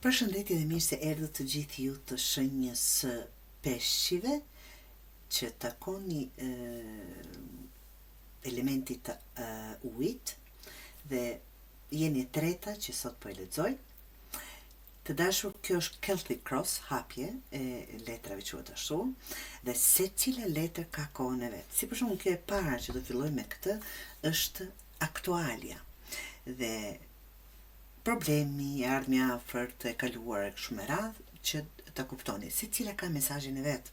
Përshëndetje dhe mirë se erdhët të gjithë ju të shenjës së peshqive që takoni e, elementit të e, ujit dhe jeni e treta që sot po e lexoj. Të dashur, kjo është Celtic Cross, hapje e letrave quhet ashtu, dhe secila letër ka kohën e vet. Si për shembull kjo e para që do filloj me këtë është aktualja. Dhe problemi, e ardhmja e afërt, e kaluar e kështu me radhë, që ta kuptoni, secila ka mesazhin e vet.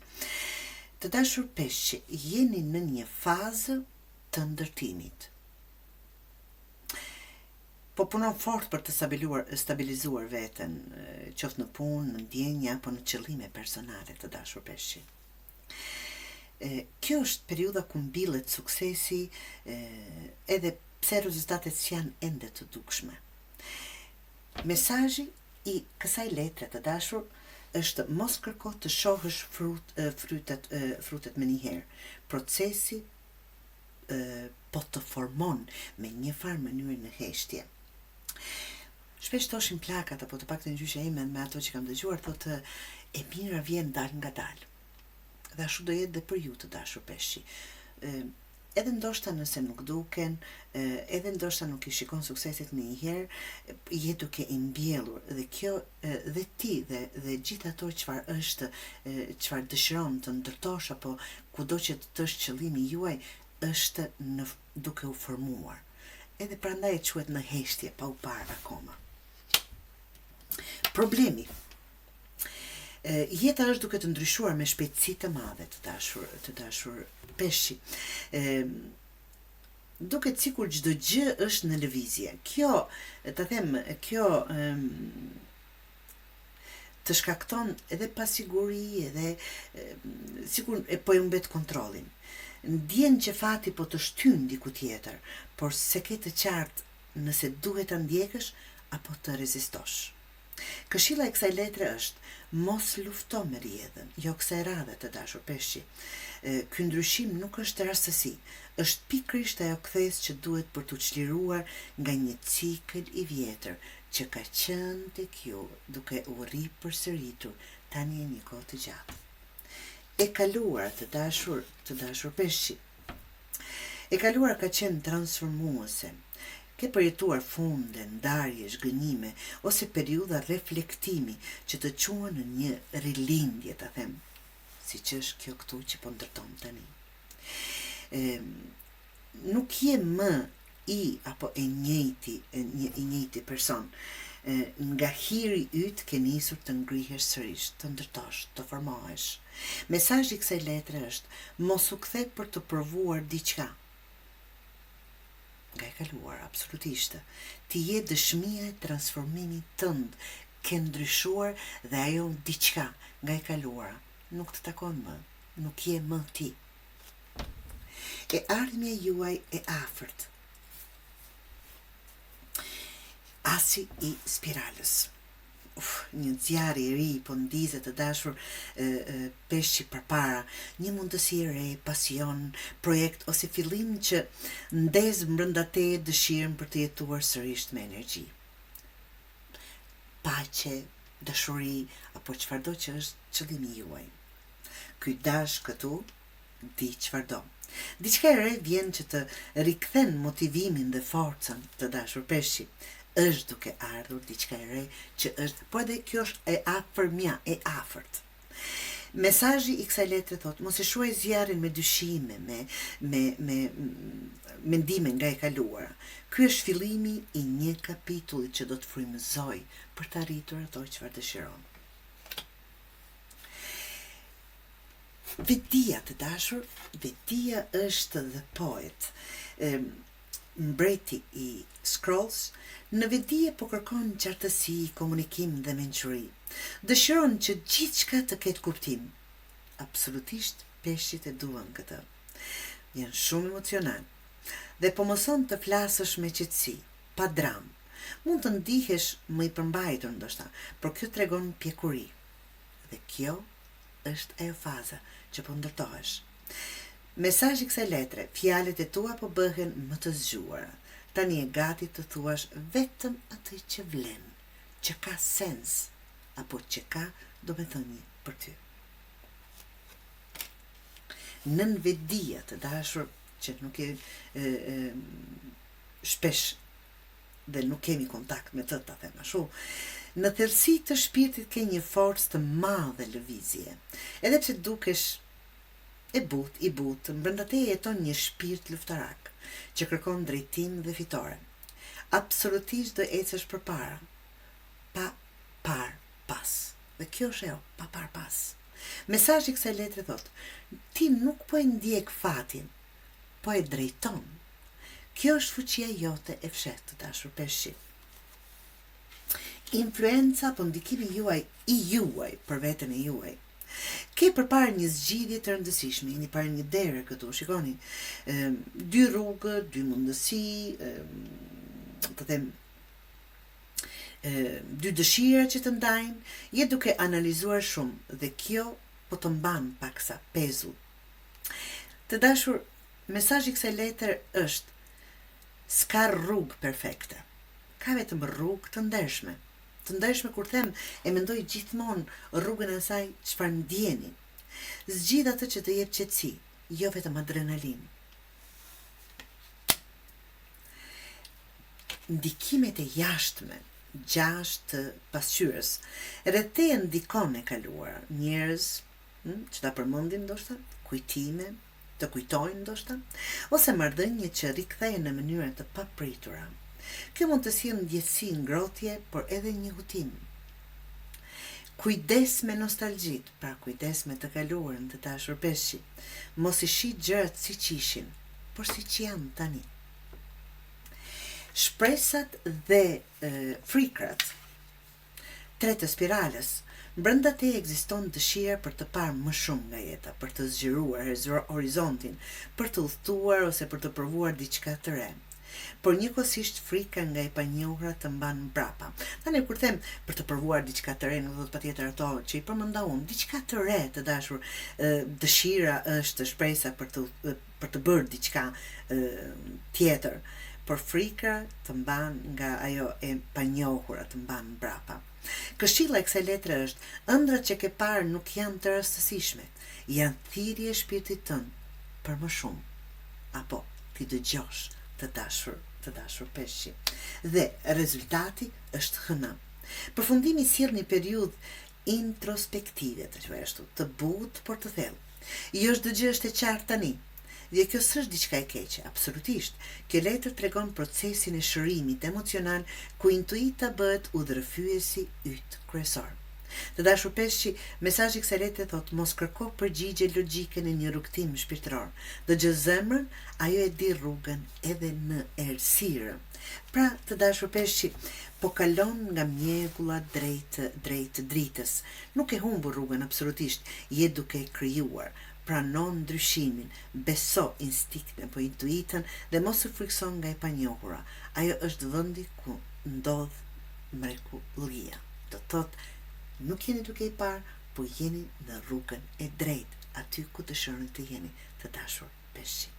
Të dashur peshq, jeni në një fazë të ndërtimit. Po punon fort për të stabiluar, stabilizuar veten, qoftë në punë, në ndjenja apo në qëllime personale, të dashur peshqi. E, kjo është periudha ku mbillet suksesi, e, edhe pse rezultatet s'janë ende të dukshme. Mesazhi i kësaj letre të dashur është mos kërko të shohësh frut, frytet, frutet menjëherë. Procesi po të formon me një farë mënyrë në heshtje. Shpesh thoshin plakat apo të paktën gjyshja ime me ato që kam dëgjuar thotë e mira vjen dalëngadalë. Dhe ashtu do jetë dhe për ju të dashur peshqi. Edhe ndoshta nëse nuk duken, edhe ndoshta nuk i shikon sukseset menjëherë, je duke i mbjellur dhe kjo dhe ti dhe dhe gjithë ato çfarë është, çfarë dëshiron të ndërtosh apo kudo që të është qëllimi juaj është në duke u formuar. Edhe prandaj e quhet në heshtje, pa u parë akoma. Problemi Jeta është duke të ndryshuar me shpejtësi të madhe, të dashur, të dashur peshqi. Ë duket sikur çdo gjë është në lëvizje. Kjo, ta them, kjo ëm të shkakton edhe pasiguri, edhe sikur e po e humbet kontrollin. Ndjen që fati po të shtyn diku tjetër, por s'e ke të qartë nëse duhet ta ndjekësh apo të rezistosh. Këshilla e kësaj letre është, mos lufto me rrjedhën, jo kësaj radhe, të dashur peshqi. Ky ndryshim nuk është rastësi, është pikërisht ajo kthesë që duhet për t'u çliruar nga një cikël i vjetër që ka qenë tek ju duke u ripërsëritur tani e një kohë të gjatë. E kaluara, të dashur, të dashur peshqi. E kaluara ka qenë transformuese. Ke përjetuar funde, ndarje, zhgënjime ose periudha reflektimi që të çuan në një rilindje, ta them, siç është kjo këtu që po ndërton tani. E, nuk je më i apo e njëjti, e një, i njëjti person. E, nga hiri yt ke nisur të ngrihesh sërish, të ndërtosh, të formohesh. Mesazhi i kësaj letre është, mos u kthe për të provuar diçka. Nga e kaluara, absolutisht. Ti je dëshmia e transformimit tënd, ke ndryshuar dhe ajo diçka nga e kaluara nuk të takon më, nuk je më ti. E ardhmja juaj e afërt. Asi i spiralës. Uf, një zjarr i ri po ndizet të dashur e, e, peshqi përpara, një mundësi e re, pasion, projekt ose fillim që ndez brenda teje dëshirën për të jetuar sërish me energji. Paqe, dashuri apo çfarëdo që është qëllimi juaj. Ky dash këtu di çfarë do. Diçka e re vjen që të rikthen motivimin dhe forcën, të dashur peshqi. Është duke ardhur diçka e re që është, po edhe kjo është e afërmja, e afërt. Mesazhi i kësaj letre thotë, mos e shuaj zjarrin me dyshime, me me me mendime nga e kaluara. Ky është fillimi i një kapitulli që do të frymëzojë për të arritur ato çfarë dëshiron. Vetëdija të dashur, vetëdija është the poet, mbreti i scrolls, në vetëdije po kërkon qartësi, komunikim dhe mençuri. Dëshiron që gjithçka të ketë kuptim. Absolutisht peshqit e duan këtë. Janë shumë emocional dhe po mëson të flasësh me qetësi, pa dramë. Mund të ndihesh më i përmbajtur ndoshta, por kjo tregon pjekuri. Dhe kjo është ajo faza që po ndërtohesh. Mesazhi i kësaj letre, fjalët e tua po bëhen më të zgjuara. Tani je gati të thuash vetëm atë që vlen, që ka sens. apo që ka domethënie për ty. Nënvetëdija të dashur që nuk e, e, e shpesh dhe nuk kemi kontakt me të, ta them ashtu, në thellësi të shpirtit ke një forcë të madhe lëvizje. Edhe pse dukesh e butë, i butë, brenda teje jeton një shpirt luftarak, që kërkon drejtim dhe fitore. Absolutisht do ecësh përpara, pa parë pas. Dhe kjo është ajo, pa parë pas. Mesazhi i kësaj letre thotë, ti nuk po e ndjek fatin, po e drejton. Kjo është fuqia jote e fshehtë, të dashur peshqi. Influenca apo ndikimi juaj i juaj për veten e juaj. Ke përpara një zgjidhje të rëndësishme, jeni para një dere këtu, shikoni, dy rrugë, dy mundësi, të them dy dëshira që të ndajnë, je duke analizuar shumë dhe kjo po të mban paksa pezull. Të dashur, mesazhi i kësaj letre është s'ka rrugë perfekte. Ka vetëm rrugë të ndershme. Të ndershme kur them, e mendoj gjithmonë rrugën e asaj çfarë ndjeni. Zgjidh atë që të jep qetësi, jo vetëm adrenalinë. Ndikimet e jashtme, jashtë pasqyrës, rreth teje ndikon e kaluara, njerëz, hm, që ta përmendin ndoshta, kujtime, të kujtojnë ndoshta, ose marrëdhënie që rikthehen në mënyra të papritura. Kjo mund të sjellë ndjesi ngrohje, por edhe një hutim. Kujdes me nostalgjitë, pra kujdes me të kaluarën, të dashur peshqi. Mos i shih gjërat siç ishin, por siç janë tani. Shpresat dhe e, frikrat Tre të spirales, Brenda teje ekziston dëshira për të parë më shumë nga jeta, për të zgjeruar horizontin, për të udhëtuar ose për të provuar diçka të re. Por njëkohësisht frika nga e panjohura të mban mbrapa. Tani kur them për të provuar diçka të re, nuk do të thotë patjetër ato që i përmenda unë, diçka të re, të dashur, dëshira është shpresa për të për të bërë diçka tjetër, por frika të mban nga ajo e panjohura, të mban mbrapa. Këshilla e kësaj letre është, ëndrrat që ke parë nuk janë të rastësishme, janë thirrje e shpirtit tënd për më shumë. Apo t'i dëgjosh të dashur, të dashur peshqi. Dhe rezultati është hëna. Përfundimi sjell një periudhë introspektive, ta quaj ashtu, të butë por të thellë. Jo çdo gjë është e qartë tani. Dhe kjo s'është diçka e keqe, absolutisht. Kjo letër tregon procesin e shërimit emocional ku intuita bëhet udhërrëfyesi yt kryesor. Të dashur peshqi, mesazhi i kësaj letre thotë mos kërko përgjigje logjike në një rrugëtim shpirtëror. Dëgjo zemrën, ajo e di rrugën edhe në errësirë. Pra, të dashur peshqi, po kalon nga mjegulla drejt drejt dritës. Nuk ke humbur rrugën absolutisht, je duke e krijuar. Prano ndryshimin, beso instinktin apo intuitën dhe mos u frikëso nga e panjohura. Ajo është vendi ku ndodh mrekullia. Do të thotë, nuk jeni duke i parë, po jeni në rrugën e drejtë, aty ku dëshironi të jeni, të dashur peshqi.